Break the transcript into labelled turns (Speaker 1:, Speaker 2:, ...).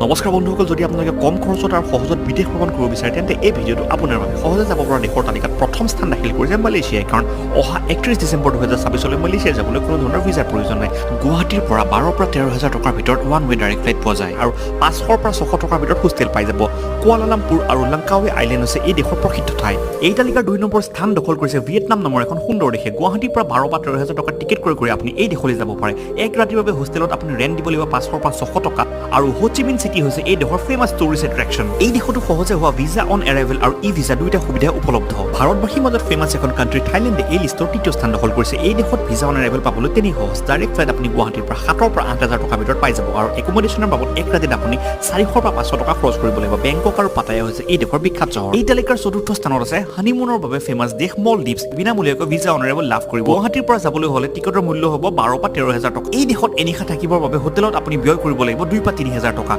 Speaker 1: নমস্কাৰ বন্ধুসকল, যদি আপোনালোকে কম খৰচত আৰু সহজত বিদেশ ভ্ৰমণ কৰিব বিচাৰে, তেন্তে এই ভিডিঅ'টো আপোনাৰ বাবে। সহজে যাব পৰা দেশৰ তালিকাত প্ৰথম স্থান দাখিল কৰিছে মালয়েছিয়াই। কাৰণ অহা 31 ডিচেম্বৰ 2026লৈ মালয়েছিয়া যাবলৈ কোনো ধৰণৰ ভিজাৰ প্ৰয়োজন নাই। গুৱাহাটীৰ পৰা 12ৰ পৰা 13 হাজাৰ টকাৰ ভিতৰত ওৱান ৱে ডাইৰেক্ট ফ্লাইট পোৱা যায় আৰু 500ৰ পৰা 600 টকাৰ ভিতৰত হোষ্টেল পাই যাব। কুৱালালামপুৰ আৰু লংকাৱে আইলেণ্ড হৈছে এই দেশৰ প্ৰসিদ্ধ ঠাই। এই তালিকাৰ 2 নম্বৰ স্থান দখল কৰিছে ভিয়েটনাম নামৰ এখন সুন্দৰ দেশে। গুৱাহাটীৰ পৰা 12 বা 13 হাজাৰ টকাৰ টিকেট ক্ৰয় কৰি আপুনি এই দেশলৈ যাব পাৰে। এক ৰাতিৰ বাবে হোষ্টেলত আপুনি ৰেণ্ট দিব লাগিব 500ৰ পৰা 600 টকা আৰু হো চি মিন চিটি হৈছে এই দেশৰ ফেমাছ টুৰিষ্ট এট্ৰেকশ্যন। এই দেশতো সহজে হোৱা ভিজা অন এৰাইভেল আৰু ই ভিজা দুয়োটা সুবিধা উপলব্ধ। ভাৰতবাসীৰ মাজত ফেমাছ এখন কাণ্ট্ৰি থাইলেণ্ডে এই লিষ্টৰ তৃতীয় স্থান দখল কৰিছে। এই দেশত ভিজা অন এৰাইভেল পাবলৈ তেনেই সহজ। ডাইৰেক্ট ফ্লাইট আপুনি গুৱাহাটীৰ পৰা 7ৰ পৰা 8 হাজাৰ টকাৰ ভিতৰত পাই যাব আৰু একোমডেশ্যনৰ বাবদ এক ৰাতিত আপুনি 400ৰ পৰা 500 টকা খৰচ কৰিব লাগিব। বেংকক আৰু পাটায়া হৈছে এই দেশৰ বিখ্যাত চহৰ। এই তালিকাৰ চতুৰ্থ স্থানত আছে হানিমুনৰ বাবে ফেমাছ দেশ মলদ্বীপছ। বিনামূলীয়াকৈ ভিজা অন এৰাইভেল লাভ কৰিব। গুৱাহাটীৰ পৰা যাবলৈ হ'লে টিকটৰ মূল্য হ'ব 12 পৰা 13 হাজাৰ টকা। এই দেশত এনিশা থাকিবৰ বাবে হোটেলত আপুনি ব্যয় কৰিব লাগিব 2 পৰা 3 হাজাৰ টকা।